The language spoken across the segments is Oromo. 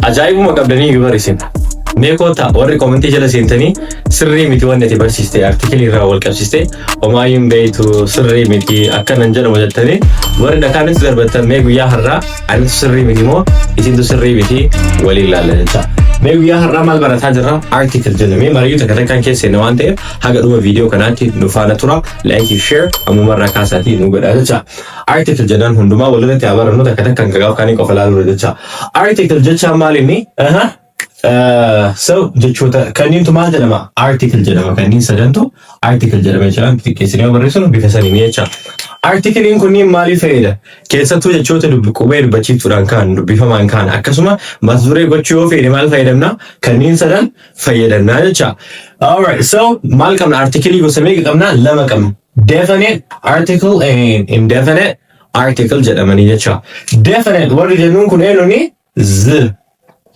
Ajaa'ibuma qabdanii iyyuu barisin. Mee koottaa warri commentii jala seentanii sirrii miti wanni ati barsiiste, articleii irraa wal qabsiiste homaayyuu hin beektu, sirrii miti akkanan jedhamu jettanii warri dhakaanitti darbattan, mee guyyaa har'aa anitu sirrii miti moo isintu sirrii miti waliin ilaalla jecha. Mee guyyaa har'aa maal barataa jirra? Article jenna. Mee marayyuu takka takkaan keessa seenne waan ta'eef haga dhuma viidiyoo kanaatti nu faana tura. Like, share ammumarraa kaasaatii nu godhaa jecha. Article jennaan hundumaa walirratti haa barannu, takka takkaan gagaaf kaanii qofa ilaaluu jecha. Article jecha maal inni? Aha. So jechoota kanniintu maal jedhama? Article jedhama. Kanniin sadantu article jedhama jechuudha. Xiqqeessinee yoo barreessinu bifa saniin jecha. Articleiin kunniin maaliif fayyada? Keessattuu jechoota qubee dubbachiiftuudhaan kaan, dubbifamaan kaan, akkasuma mata duree gochuu yoo fedhe maal fayyadamna? Kanniin sadan fayyadamna jecha. Alright, so maal qabna? Articleii gosa meeqa qabna? Lama qabna. Definite article and indefinite article jedhamanii jecha. Definite warri jennuun kun eenyuni? The.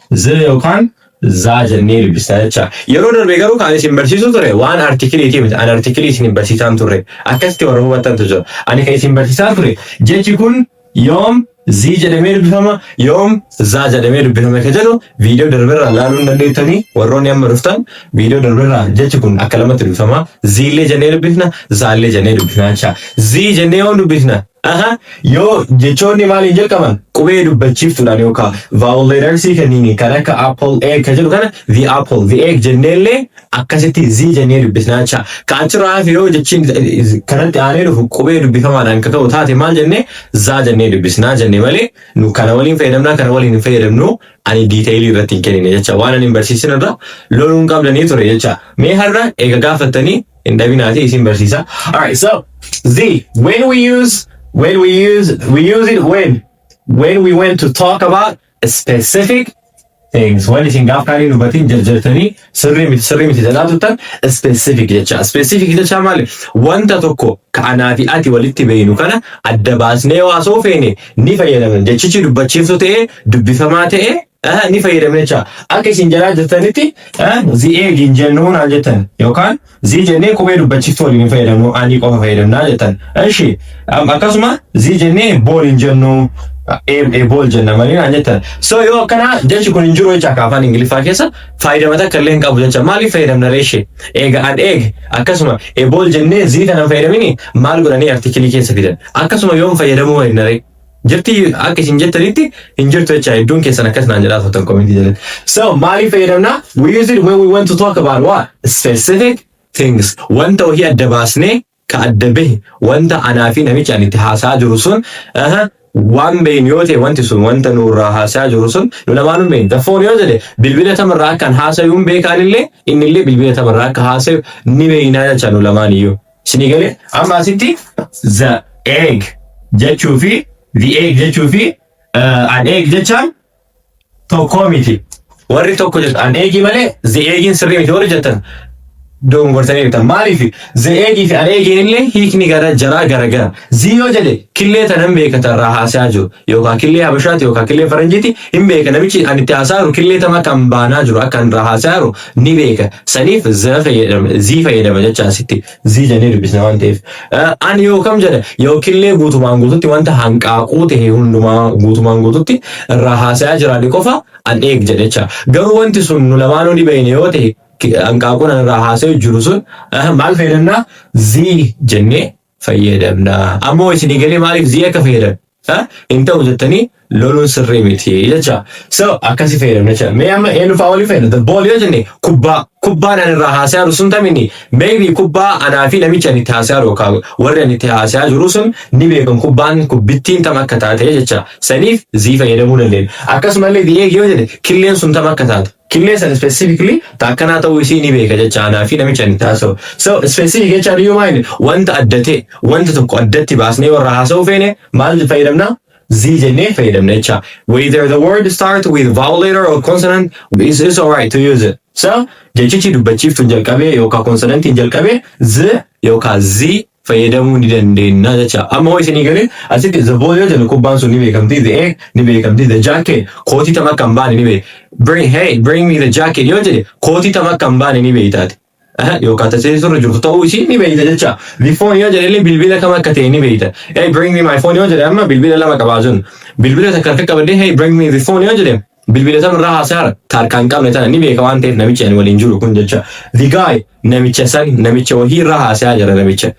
The yookaan the jennee dubbisna jecha. Yeroo darbe garuu kan isin barsiisuu ture waan articleiitii miti. Ani articleii isin barsiisaan turre. Akkasitti warra hubattantu jira. Ani kan isin barsiisaa ture jechi kun yoom the jedhamee dubbifama, yoom the jedhamee dubbifama ka jedhu viidiyoo darbeerraa ilaaluu hin dandeettanii. Warroonni amma dhuftan, viidiyoo darbeerraa jechi kun akka lamatti dubbifama. Theillee jennee dubbifna, thellee jennee dubbifna jecha. The jennee yoom dubbifna? Aha, yoo jechoonni maaliin jalqaban? Qubee dubbachiiftuudhaan yookaan vowel lettersii kanniini kan akka apple, egg ka jedhu kana, the apple, the egg jenneellee akkasitti the jennee dubbisnaa jecha. Ka achirraa hafe yoo jechiin kanatti aanee dhufu qubee dubbifamaadhaan ka ka'u taate maal jennee? The jennee dubbisnaa jenne malee nu kana waliin fayyadamnaa, kana waliin hin fayyadamnu, ani detailii irratti hin kennine jecha. Waan ani hin barsiisin irra loluun qabdanii ture jecha. Mee har'a eega gaafattanii hin dhabinaati isin barsiisa. Alright, so the when we use we use it when we want to talk about specific things. When isin gaaf kaanii dubatiin jarjartanii sirrii miti, sirrii miti jedhaa turtan, specific jecha. Specific jecha maali? Wanta tokko ka anaa fi ati walitti beeynu kana adda baasnee yoo haasoo feene ni fayyadamna. Jechichi dubbachiiftu ta'ee, dubbifamaa ta'ee ni fayyadamna jecha. Akka isin jalaa jirtanitti the egg hin jennu naan jettan, yookaan the jennee qubee dubbachiiftu waliin hin fayyadamnu, anii qofa fayyadamnaa jettan. Ishi akkasuma the jennee ball hin jennu, a ball jenna malee naan jettan. So yoo akkana jechi kun hin jiru jecha, akka afaan Ingiliffaa keessa fayyadama takka illee hin qabu jecha. Maaliif fayyadamna reeshee? Eega an egg akkasuma a ball jennee the kana hin fayyadamini, maal godhanii articleii keessa fidan? Akkasuma yoom fayyadamuu waliin ree? Jirti, akka isin jettanitti hin jirtu jecha. Hedduun keessan akkas naan jedhaa turtan commentii jalatti. So maaliif fayyadamna? We use it when we want to talk about what? Specific things. Wanta wahii adda baasnee ka adda bahe, wanta anaa fi namichi ani itti haasaa jiru sun waan beeynu yoo ta'e, wanti sun wanta nurraa haasaa jiru sun nu lamaanuu hin beeknu. The phone yoo jedhe, bilbila tamarraa akkan haasayuu hin beekaanillee, innillee bilbila tamarraa akka haasayu ni beeynaa jecha nu lamaan iyyuu. Isinii galee? Amma asitti the egg jechuu fi the egg jechuu fi an egg jechaan tokkoo miti. Warri tokko jettu an egg malee the eggiin sirrii miti warri jettan dogongortanii jirtan. Maaliif? The egg fi an eggiin illee hiikni gara jaraa gara gara. The yoo jedhe killee tanan beeka tarraa haasaa jiru, yookaan killee habashaati yookaan killee faranjiiti hin beeka. Namichi ani itti haasaa jiru killee tama kan baanaa jiru akka irraa haasaa jiru ni beeka. Saniif the fayyadama, the fayyadama jecha. Asitti the jennee dubbisna waan ta'eef. Ani yoo kam jedhe, yoo killee guutumaan guututti wanta hanqaaquu ta'e hundumaa guutumaan guututti irraa haasaa jiraate qofa an egg jedhe jecha. Garuu wanti sun nu lamaanuu ni beekne yoo ta'e, hanqaaquun irraa haasa'u jiru sun maal fayyadamna? The jennee fayyadamna. Ammoo isinii galee maaliif the akka fayyadam? Hin ta'u jettanii loluun sirrii miti jecha. So akkasi fayyadamna jecha. Mee amma eenyu fa'aa walii fayyadamna? The ball yoo jenne, kubbaa. Kubbaan ani irraa haasaa jiru sun tamini? Maybe kubbaa anaa fi namichi ani itti haasaa jiru yookaan warri ani itti haasaa jiru sun ni beekan kubbaan kubbittiin tam akka taate jecha. Saniif the fayyadamuu dandeenya. Akkasumallee the egg yoo jedhe, killeen sun tam akka taate. Killee sana specifically ta akkanaa ta'uu isii ni beeka jecha anaa fi namicha ani itti haasa'u. So specific jecha iyyuu maali? Wanta adda ta'e, wanta tokko addatti baasnee warra haasa'uu feene maal fayyadamna? The jennee fayyadamna jecha. Whether the word start with vowel letter or consonant is alright to use it. So jechichi dubbachiiftuun jalqabee yookaan consonantiin jalqabee the yookaan the fayyadamuu ni dandeenya jecha. Amma hoo isinii galee? Asitti the ball yoo jennu kubbaan sun ni beekamti, the egg ni beekamti, the jacket kootii tam akka hin baane ni beeka. Bring, hey, bring me the jacket yoo jedhe, kootii tam akka hin baane ni beektaati. Yookaan tajaajila jirtu ta'uu isii ni beekta jecha. The phone yoo jedhe illee bilbila kam akka ta'e ni beekta. Hey, bring me my phone yoo jedhe, amma bilbila lama qabaa jiru. Bilbila takka harka qabadhee, hey, bring me the phone yoo jedhe Bilbila tam irraa haasaa taarkaa hin qabne tana ni beeka waan ta'eef namichi ani waliin jiru kun jecha. The guy, namicha san, namicha wahii irraa haasaa jira namicha.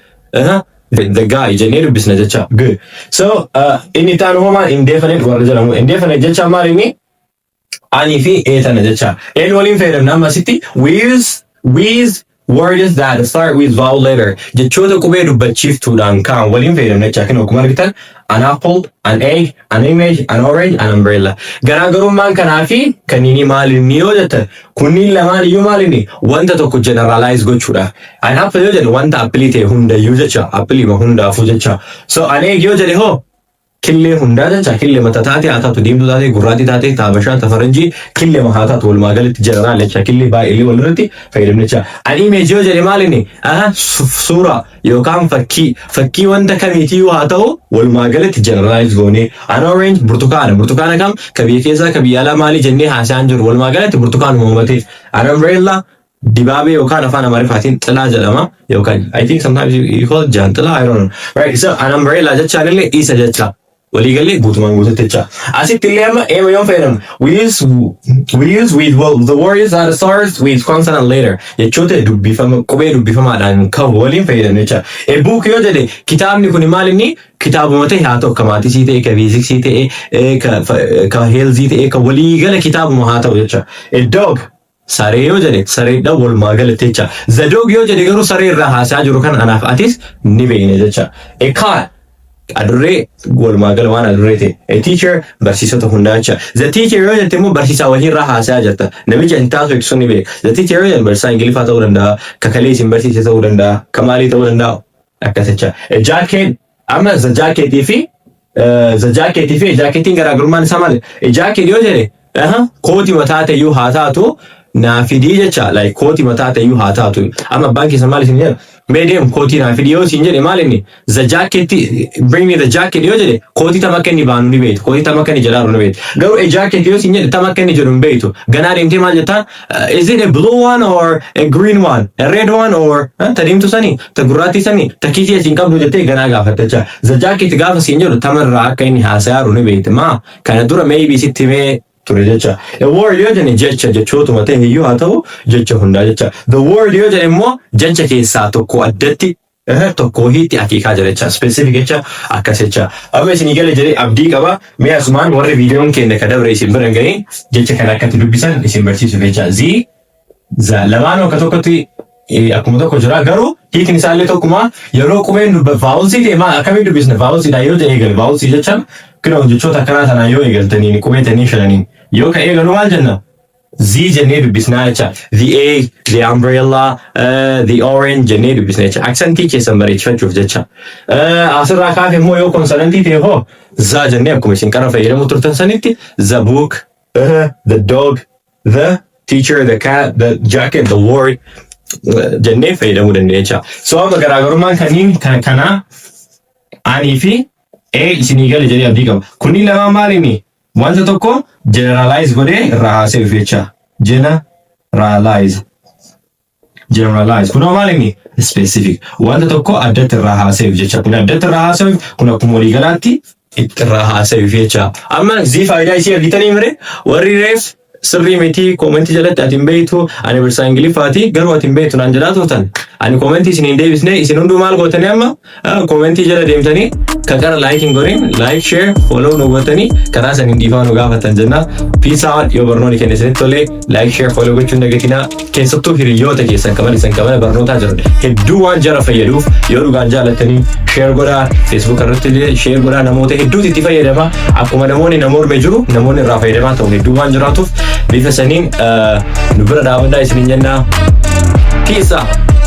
The guy jennee dubbisna jecha. Good. So inni itti aanu homaa indefinite warra jedhamu. Indefinite jecha maal inni? An fi a tana jecha. Een waliin fayyadamna amma asitti? We use with words that start with vowel letter. Jechoota qubee dubbachiiftuudhaan kaan waliin fayyadamna jecha. Kan akkuma argitan, an apple, an egg, an image, an orange, an umbrella. Garaagarummaan kanaa fi kanniini maal inni yoo jettan, kunniin lamaan iyyuu maal inni? Wanta tokko generalize gochuudha. An apple yoo jedhe, wanta appilii ta'e hundayyuu jecha, appilii hundaafuu jecha. So an egg yoo jedhe hoo, killee hundaa jecha. Killee mata taate haa taatu, diimtuu taate, gurraattii taate, taabashaa, tafaranjii, killee haa taatu, walumaa galatti general jecha. Killee baay'ee walirratti fayyadamne jecha. An image yoo jedhe maal inni? Aha, suura yookaan fakkii, fakkii wanta kamiitiyyuu haa ta'u, walumaa galatti generalize goone. An orange, burtukaana. Burtukaana kam, ka biyya keessaa, ka biyya alaa, maalii jennee haasa'an jiru, walumaa galatti burtukaanuma uumateef. An umbrella, dibaabee yookaan afaan Amaariffaatiin xilaa jedhama, yookaan I think sometimes you call it jaanxilaa, I don't know, right? So an umbrella jechaan illee isa jecha waliigallee guutumaan guututti jecha. Asitti illee amma eema yoon fayyadamu, we use with, well, the words that starts with consonant letter, jechoota dubbifama qubee dubbifamaadhaan qabu waliin fayyadamne jecha. A book yoo jedhe, kitaabni kun maal inni? Kitaabuma ta'e haa ta'u, ka mathsii ta'e, ka fiiziksii ta'e, ka healthii ta'e, ka waliigala kitaabuma haa ta'u jecha. A dog, saree yoo jedhe, sareedha walumaa galatti jecha. The dog yoo jedhe garuu saree irraa haasaa jiru kan anaaf atis ni beekne jecha. A cat, adurree, walumaa gala waan adurree ta'e. A teacher, barsiisota hundaa jecha. The teacher yoo jette immoo barsiisaa waliin irraa haasaa jirta. Namicha hin taasisu ibsuun ni beeka. The teacher yoo jedhe barsiisaa Ingiliffaa ta'uu danda'a, ka kalee isin barsiise ta'uu danda'a, ka maalii ta'uu danda'a. Akkas jecha. A jacket, amma the jacketii fi jacketiin garaagarummaan isaa maali? A jacket yoo jedhe kootii mataa ta'eyyuu haa taatu naa fidii jecha. Like kootii mataa ta'eyyuu haa taatu. Amma abbaan keessa maal isin jedha? Mee deem kootii naa fidii yoo isin jedhe, maal inni? The jacket, bring me the jacket yoo jedhe, kootii tam akka inni baanu ni beektu, kootii tam akka inni jedhaaru ni beektu. Garuu a jacket yoo isin jedhe, tam akka inni jedhu hin beektu. Ganaa deemtee maal jettaan? Is it a blue one or a green one, a red one, or ta diimtuu sanii, ta gurraattii sanii, ta kiisii asiin qabdu jettee ganaa gaafatta jecha. The jacket gaafa isin jedhu, tamarraa akka inni haasayaaru ni beektu. Maa kana dura maybe sitti himee ture jecha. A word yoo jenne, jecha jechootuma ta'e iyyuu haa ta'u, jecha hundaa jecha. The word yoo jedhe immoo jecha keessaa tokko addatti tokko wahiitti akeekaa jira jecha. Specific jecha, akkas jecha. Amma isinii gale jedhee abdii qaba. Mee asumaan warri viidiyoon keenya ka dabre isin bira hin gahin, jecha kana akkatti dubbisan isin barsiisuuf jecha. The, the lamaan akka tokkotti akkuma tokko jira, garuu hiikni isaallee tokkuma. Yeroo qubeen dubba vowelsii ta'e maal akkamiin dubbisna? Vowelsiidha yoo ta'e eegale, vowelsii jechaan kunoo jechoota akkanaa tanaan yoo eegaltaniin, qubee tanii shananiin yoo ka eegalu, maal jenna? The jennee dubbisnaa jecha. The egg, the umbrella, the orange jennee dubbisna jecha. Accentii keessan bareechifachuuf jecha. Asirraa kaaf immoo yoo consonantii ta'e hoo, the jennee akkuma isin qara fayyadamu turtan sanitti, the book, the dog, the teacher, the cat, the jacket, the word jennee fayyadamuu dandeenya jecha. So amma garaagarummaan kanneen kan kanaa an fi a isinii gale jedhee abdii qaba. Kunniin lamaan maal inni? Wanta tokko generalize godhee irraa haasa'uuf jecha. Generalize. Generalize. Kunoo maal inni? Specific. Wanta tokko addatti irraa haasa'uuf jecha. Kun addatti irraa haasa'uuf, kun akkuma waliigalaatti itti irraa haasa'uuf jecha. Amma the faayidaa isii argitanii mire? Warri reef sirrii miti commentii jalatti ati hin beektu, ani barsiisaa Ingiliffaati garuu ati hin beektu naan jedhaa turtan. Ani commentii isin hin deebisne. Isin hunduu maal gootanii? Amma commentii jala deemtanii kan qara like hin godhin, like, share, follow nu gootanii karaa saniin dhiifama nu gaafatan jenna. Peace out. Yoo barnoonni keenya isinitti tolee, like, share, follow gochuun dagatinaa. Keessattuu hiriyoota keessan kaban isin kabana barnootaa jiran hedduu waan jara fayyaduuf, yoo dhugaan jaalattanii share godhaa. Facebook irratti illee share godhaa. Namoota hedduutu itti fayyadama. Akkuma namoonni nama morme jiru, namoonni irraa fayyadamaa ta'u hedduu waan jiraatuuf, bifa saniin nu bira dhaabadhaa isiniin jennaa. Peace out.